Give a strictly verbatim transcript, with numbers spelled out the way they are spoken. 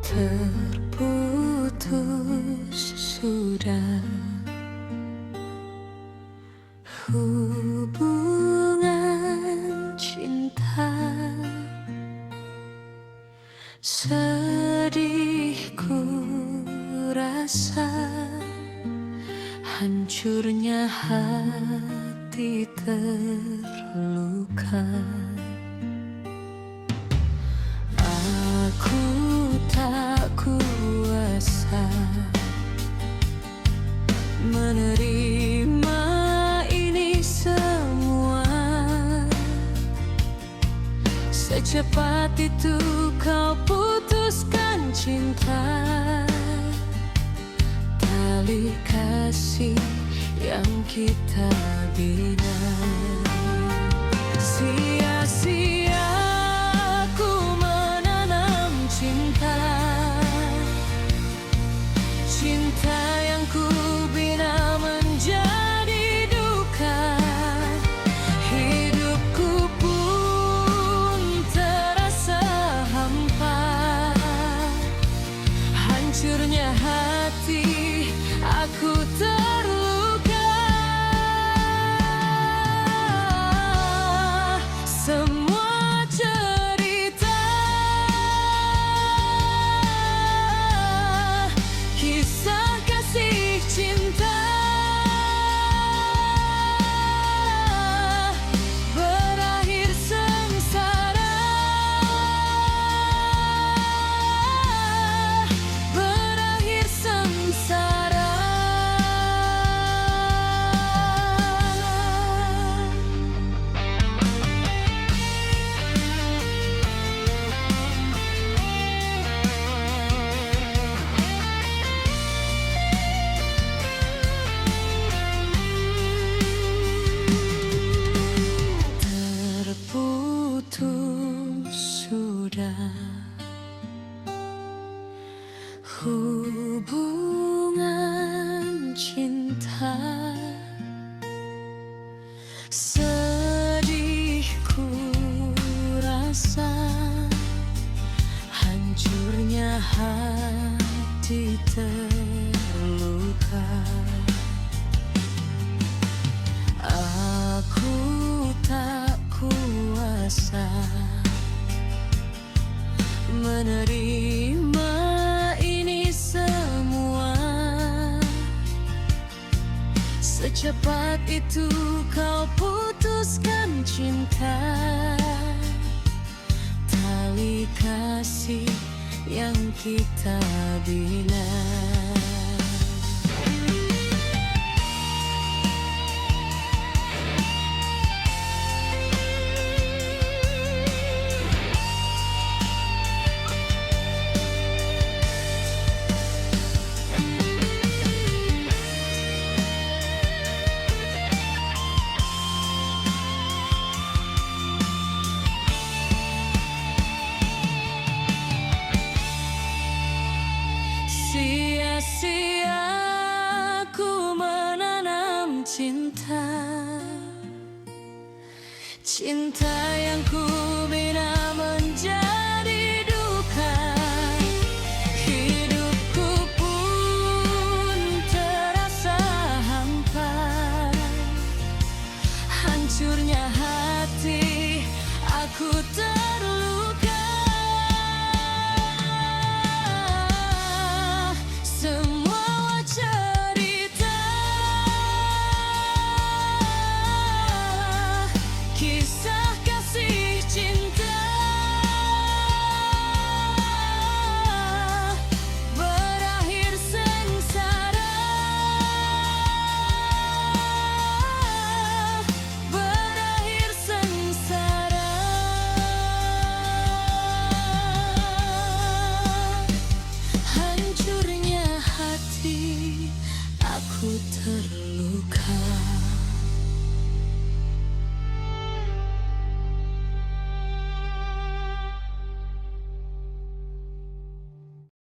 Terputus sudah hubungan cinta. Sedih ku rasa, hancurnya hati terluka. Aku tak kuasa menerima ini semua. Secepat itu kau putuskan cinta, tali kasih yang kita bina. Sia-sia ku menanam cinta, cinta yang ku bina menjadi duka. Hidupku pun terasa hampa. Hancurnya hati, aku terluka. Semua cerita kisah kasih cinta berakhir sengsara, berakhir sengsara. Terputus sudah hubungan cinta. Sedih ku rasa, hancurnya hati terluka. Aku tak kuasa menerima ini semua. Secepat itu kau putuskan cinta, tali kasih yang kita bina. Sia-sia ku menanam cinta, cinta yang ku